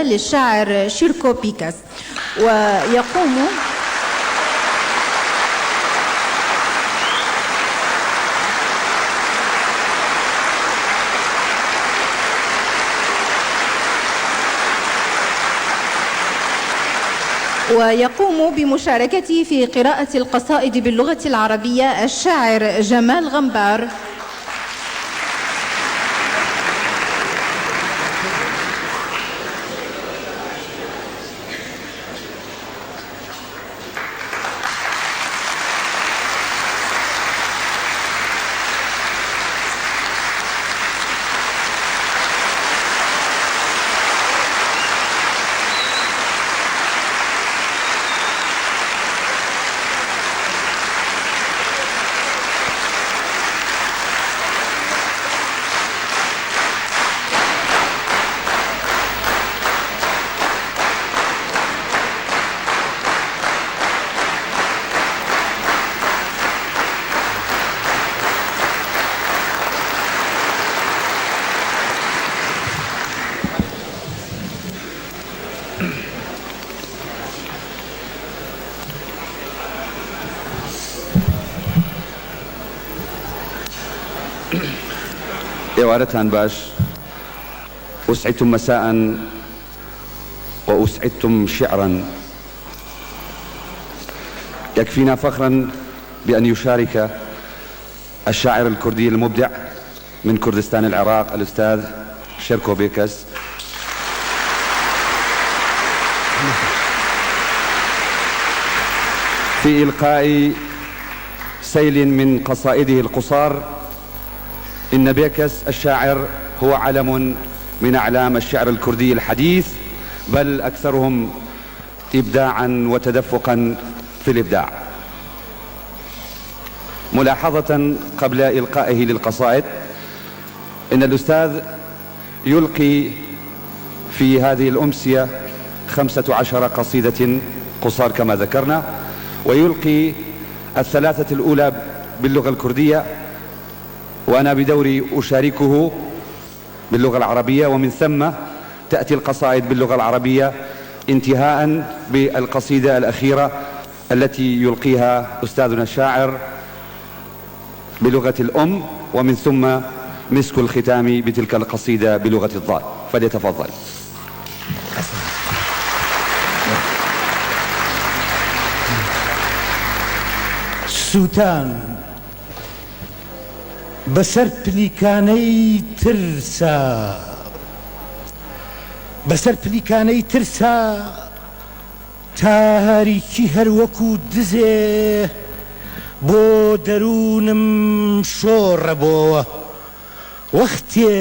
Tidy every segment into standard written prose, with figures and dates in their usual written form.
للشاعر شيركو بيكاس ويقوم ويقوم بمشاركته في قراءة القصائد باللغة العربية الشاعر جمال غنبار. ئێوارەتان باش، أسعدتم مساء وأسعدتم شعرا. يكفينا فخرا بأن يشارك الشاعر الكردي المبدع من كردستان العراق الأستاذ شيركو بيكس في إلقاء سيل من قصائده القصار. إن بيكس الشاعر هو علم من أعلام الشعر الكردي الحديث، بل أكثرهم إبداعا وتدفقا في الإبداع. ملاحظة قبل إلقائه للقصائد: إن الأستاذ يلقي في هذه الأمسية 15 قصيدة قصار كما ذكرنا، ويلقي الثلاثة الأولى باللغة الكردية، وأنا بدوري أشاركه باللغة العربية، ومن ثم تأتي القصائد باللغة العربية انتهاء بالقصيدة الأخيرة التي يلقيها أستاذنا الشاعر بلغة الأم، ومن ثم مسك الختام بتلك القصيدة بلغة الضاد. فليتفضل. سووتان بەسەر پلیکانەی ترسا، بەسەر پلیکانەی ترسا، تاریکی هەر وەکوو دزێ بۆ دەروونم شۆڕەبۆوە. وەختێ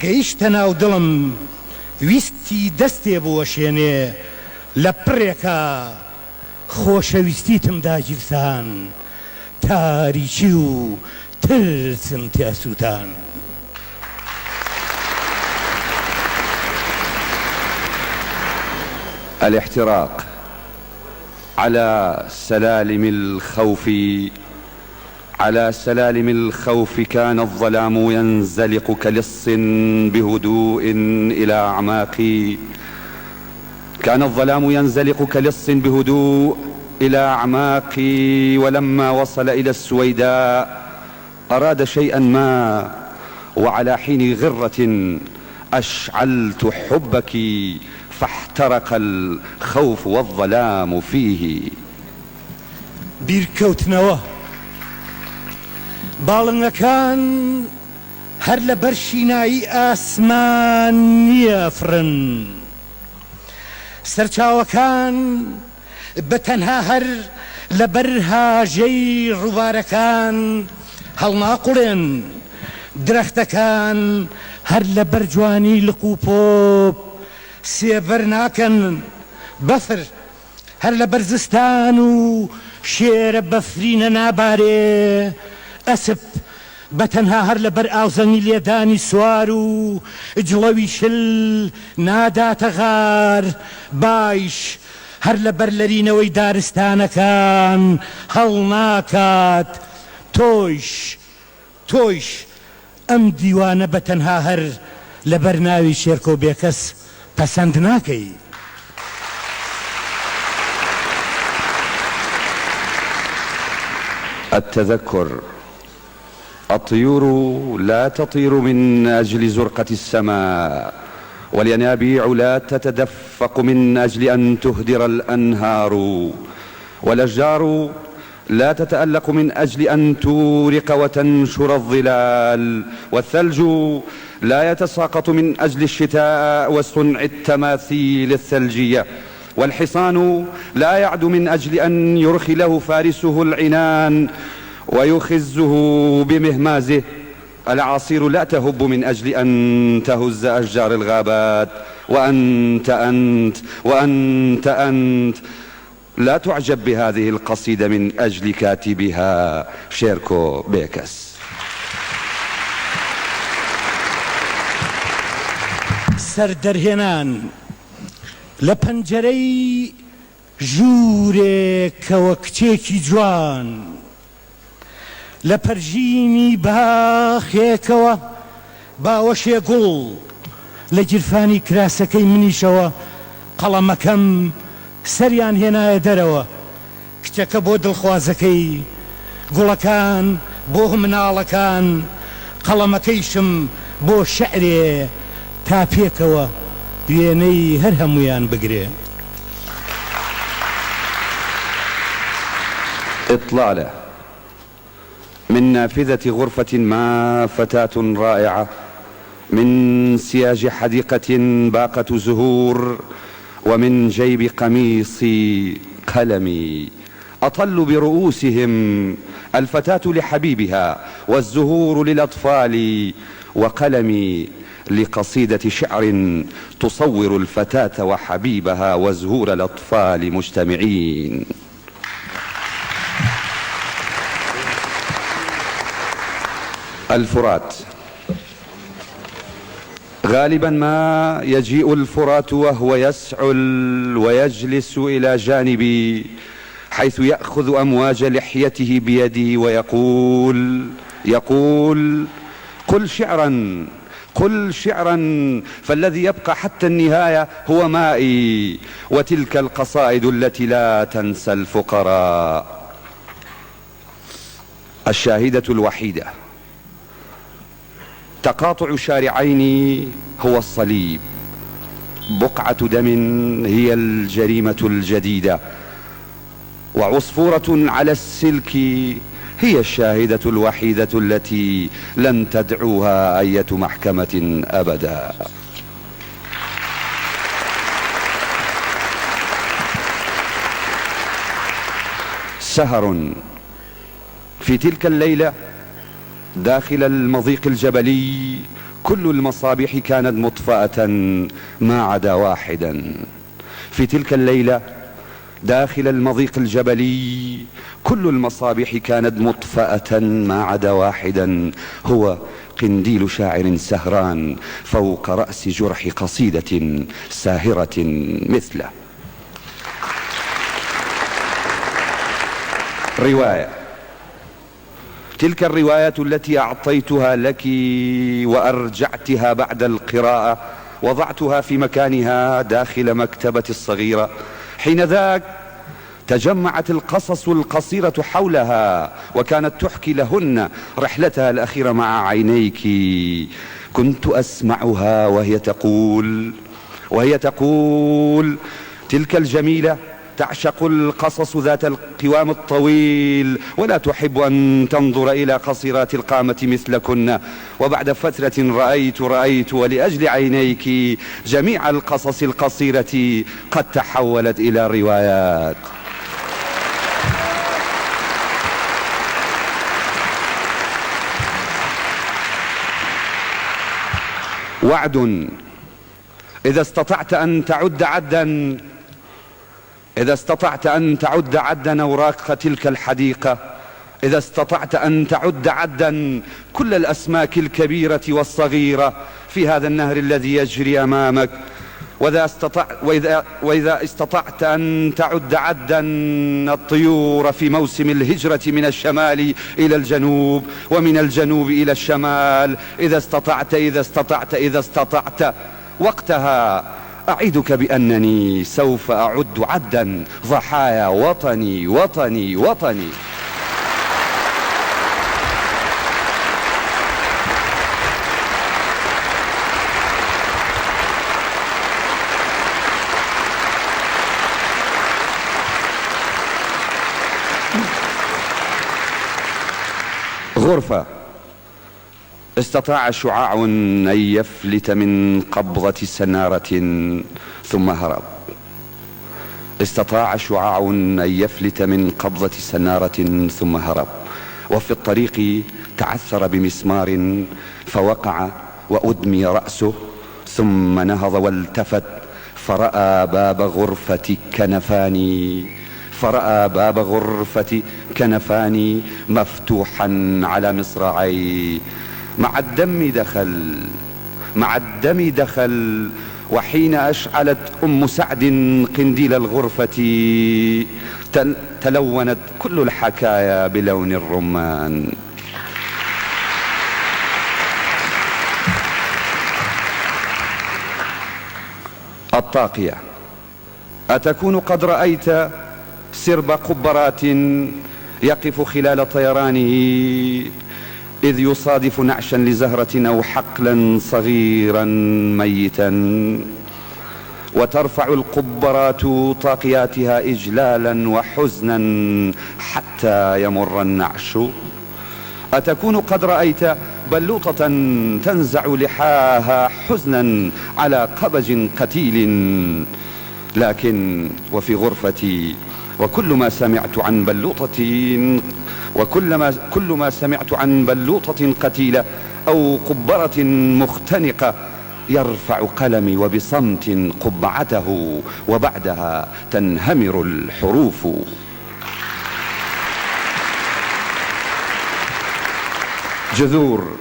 گەیشتە ناو دڵم ویستی دەستێ بوەشێنێ، لە پڕێکا خۆشەویستیتم داگیرسان، تاریکی و ترسم تێسووتان. الاحتراق على سلالم الخوف على سلالم الخوف كان الظلام ينزلق كلص بهدوء إلى أعماقي، كان الظلام ينزلق كلص بهدوء إلى أعماقي، ولما وصل إلى السويداء أراد شيئا ما، وعلى حين غرة أشعلت حبك فاحترق الخوف والظلام فيه. بیرکەوتنەوە، باڵندەکان هەر لەبەر شینایی ئاسمان نییەفڕن، سەرچاوەکان بە تەنها هەر لەبەر هاژەی ڕووبارەکان هەڵناقوڵێن، درەختەکان هەر لەبەر جوانی لق و پۆپ سێبەر ناکەن، بەفر هەر لەبەر زستان و شێرە بەفرینە نابارێ، ئەسپ بە تەنها هەر لەبەر ئاوزەنگی لێدانی سوار و جڵەوی شل ناداتە غار، بایش هەر لەبەر لەرینەوەی دارستانەکان هەڵناکات، تۆیش تۆیش ئەم دیوانە بە تەنها هەر لەبەر ناوی شێرکۆ بێکەس. پەسەند ناکەی. التذكر الطيور لا تطير من أجل زرقة السماء والينابيع لا تتدفق من أجل أن تهدر الأنهار والأشجار لا تتألق من أجل أن تورق وتنشر الظلال والثلج لا يتساقط من أجل الشتاء وصنع التماثيل الثلجية والحصان لا يعد من أجل أن يرخي له فارسه العنان ويخزه بمهمازه الأعاصير لا تهب من أجل أن تهز أشجار الغابات وأنت أنت وأنت أنت لا تعجب بهذه القصيدة من أجل كاتبها شێرکۆ بێکەس. سەر دەرهێنان لە پەنجەرەی ژوورێکەوە کچێکی جوان لە پەرژینی باخێکەوە باوەشێ گوڵ لە گیرفانی کراسەکەی منیشەوە قەڵەمەکەم سەریان هێنایە دەرەوە کچەکە بۆ دڵخوازەکەی گوڵەکان بۆ مناڵەکان قەڵەمەکەیشم بۆ شعرێ تا پێکەوە وێنەی هەر هەموویان بگرێ. اطلالة من نافذة غرفة ما فتاة رائعة من سياج حديقة باقة زهور ومن جيب قميصي قلمي أطل برؤوسهم الفتاة لحبيبها والزهور للأطفال وقلمي لقصيدة شعر تصور الفتاة وحبيبها وزهور الأطفال مجتمعين. الفرات غالبا ما يجيء الفرات وهو يسعل ويجلس إلى جانبي حيث يأخذ أمواج لحيته بيده ويقول يقول قل شعرا قل شعرا فالذي يبقى حتى النهاية هو مائي وتلك القصائد التي لا تنسى الفقراء. الشاهدة الوحيدة تقاطع شارعين هو الصليب بقعة دم هي الجريمة الجديدة وعصفورة على السلك هي الشاهدة الوحيدة التي لن تدعوها أية محكمة أبدا. سهر في تلك الليلة داخل المضيق الجبلي كل المصابيح كانت مطفأة ما عدا واحدا. في تلك الليلة داخل المضيق الجبلي كل المصابيح كانت مطفأة ما عدا واحدا هو قنديل شاعر سهران فوق رأس جرح قصيدة ساهرة مثله. رواية تلك الرواية التي أعطيتها لك وأرجعتها بعد القراءة وضعتها في مكانها داخل مكتبتي الصغيرة. حين ذاك تجمعت القصص القصيرة حولها وكانت تحكي لهن رحلتها الأخيرة مع عينيك. كنت أسمعها وهي تقول وهي تقول تلك الجميلة تعشق القصص ذات القوام الطويل ولا تحب أن تنظر إلى قصيرات القامة مثلكن. وبعد فترة رأيت رأيت ولأجل عينيك جميع القصص القصيرة قد تحولت إلى روايات. وعد إذا استطعت أن تعد عدا إذا استطعت أن تعد عدا أوراق تلك الحديقة، إذا استطعت أن تعد عدا كل الأسماك الكبيرة والصغيرة في هذا النهر الذي يجري أمامك، وإذا استطعت, وإذا, وإذا استطعت أن تعد عدا الطيور في موسم الهجرة من الشمال إلى الجنوب ومن الجنوب إلى الشمال، إذا استطعت إذا استطعت إذا استطعت وقتها أعدك بأنني سوف أعد عدا ضحايا وطني وطني وطني. غرفة استطاع شعاع أن يفلت من قبضة سنارة ثم هرب. استطاع شعاع أن يفلت من قبضة سنارة ثم هرب، وفي الطريق تعثر بمسمار فوقع وأدمي رأسه، ثم نهض والتفت فرأى باب غرفة كنفاني، فرأى باب غرفة كنفاني مفتوحا على مصراعيه. مع الدم دخل، مع الدم دخل، وحين أشعلت أم سعد قنديل الغرفة تلونت كل الحكايا بلون الرمان. الطاقية. أتكون قد رأيت سرب قبرات يقف خلال طيرانه إذ يصادف نعشا لزهرة أو حقلا صغيرا ميتا، وترفع القبرات طاقياتها إجلالا وحزنا حتى يمر النعش. أتكون قد رأيت بلوطة تنزع لحاها حزنا على قبج قتيل، لكن وفي غرفتي وكل ما سمعت عن بلوطة وكل ما، كل ما سمعت عن بلوطة قتيلة أو قبرة مختنقة يرفع قلمي وبصمت قبعته، وبعدها تنهمر الحروف. جذور.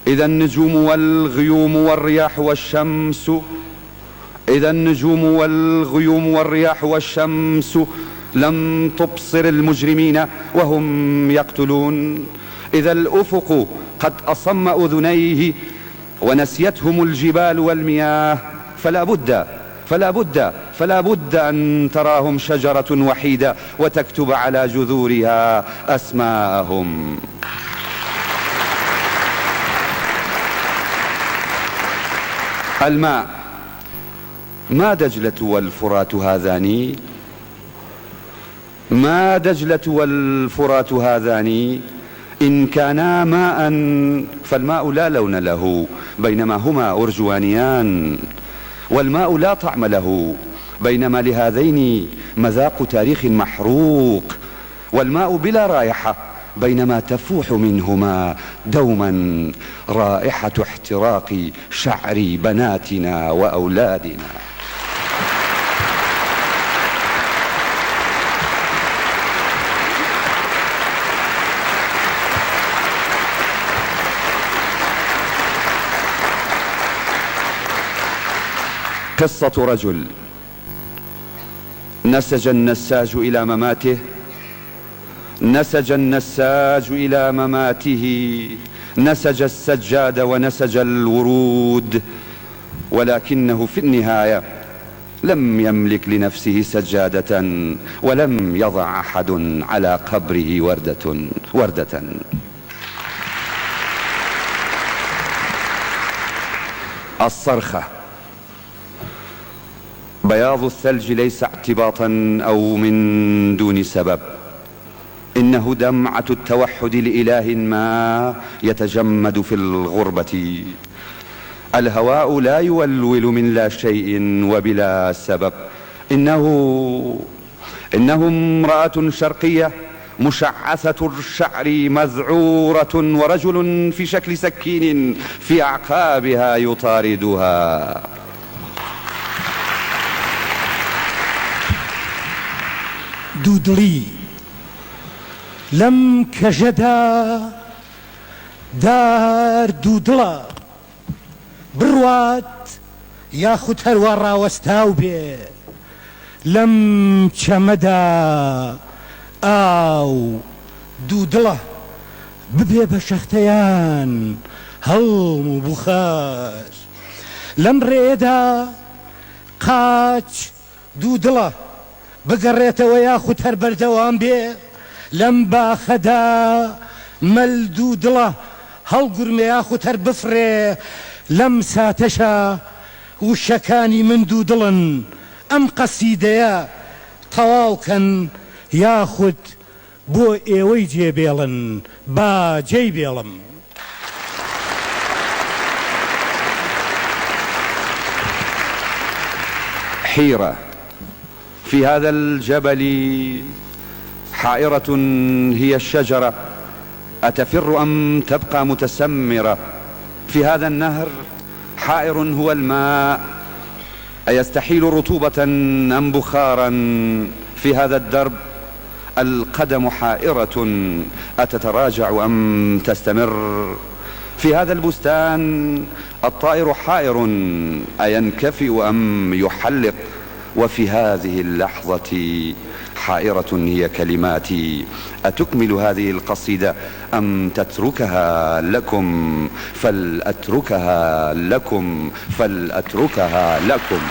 إذا النجوم والغيوم والرياح والشمس، إذا النجوم والغيوم والرياح والشمس لم تبصر المجرمين وهم يقتلون. إذا الأفق قد أصم أذنيه ونسيتهم الجبال والمياه، فلا بد، فلا بد، فلا بد أن تراهم شجرة وحيدة وتكتب على جذورها أسماءهم. الماء. ما دجلة والفرات هذان؟ ما دجلة والفرات هذان؟ إن كانا ماء فالماء لا لون له، بينما هما أرجوانيان، والماء لا طعم له، بينما لهذين مذاق تاريخ محروق، والماء بلا رائحة، بينما تفوح منهما دوما رائحة احتراق شعر بناتنا وأولادنا. قصة رجل نسج النساج إلى مماته، نسج النساج إلى مماته، نسج السجاد ونسج الورود، ولكنه في النهاية لم يملك لنفسه سجادة، ولم يضع أحد على قبره وردة. الصرخة. بياض الثلج ليس اعتباطا أو من دون سبب، إنه دمعة التوحد لإله ما يتجمد في الغربة. الهواء لا يولول من لا شيء وبلا سبب، إنه امرأة شرقية مشعثة الشعر مذعورة، ورجل في شكل سكين في أعقابها يطاردها. دوودڵی لەم کەژەدا دار دوودڵە، بڕوات یاخود هەروا ڕاوەستاو بێ، لەم چەمەدا ئاو دوودڵە، ببێ بە شەختەیان هەڵم و بوخار، لەم ڕێیەدا. قاچ دوودڵە بگەڕێتەوە یاخود هەر بەردەوام بێ لەم باخەدا، مەل دوودڵە هەڵگورمێ یاخود هەر بفڕێ لەم ساتەشا، وشەکانی من دوودڵن ئەم قەسیدەیە تەواو کەن یاخود بۆ ئێوەی جێ بێڵن با جێی بێڵم. حیرە في هذا الجبل حائرة هي الشجرة أتفر أم تبقى متسمرة في هذا النهر حائر هو الماء أيستحيل رطوبة أم بخارا في هذا الدرب القدم حائرة أتتراجع أم تستمر في هذا البستان الطائر حائر أينكفئ أم يحلق وفي هذه اللحظة حائرة هي كلماتي أتكمل هذه القصيدة أم تتركها لكم فلأتركها لكم فلأتركها لكم.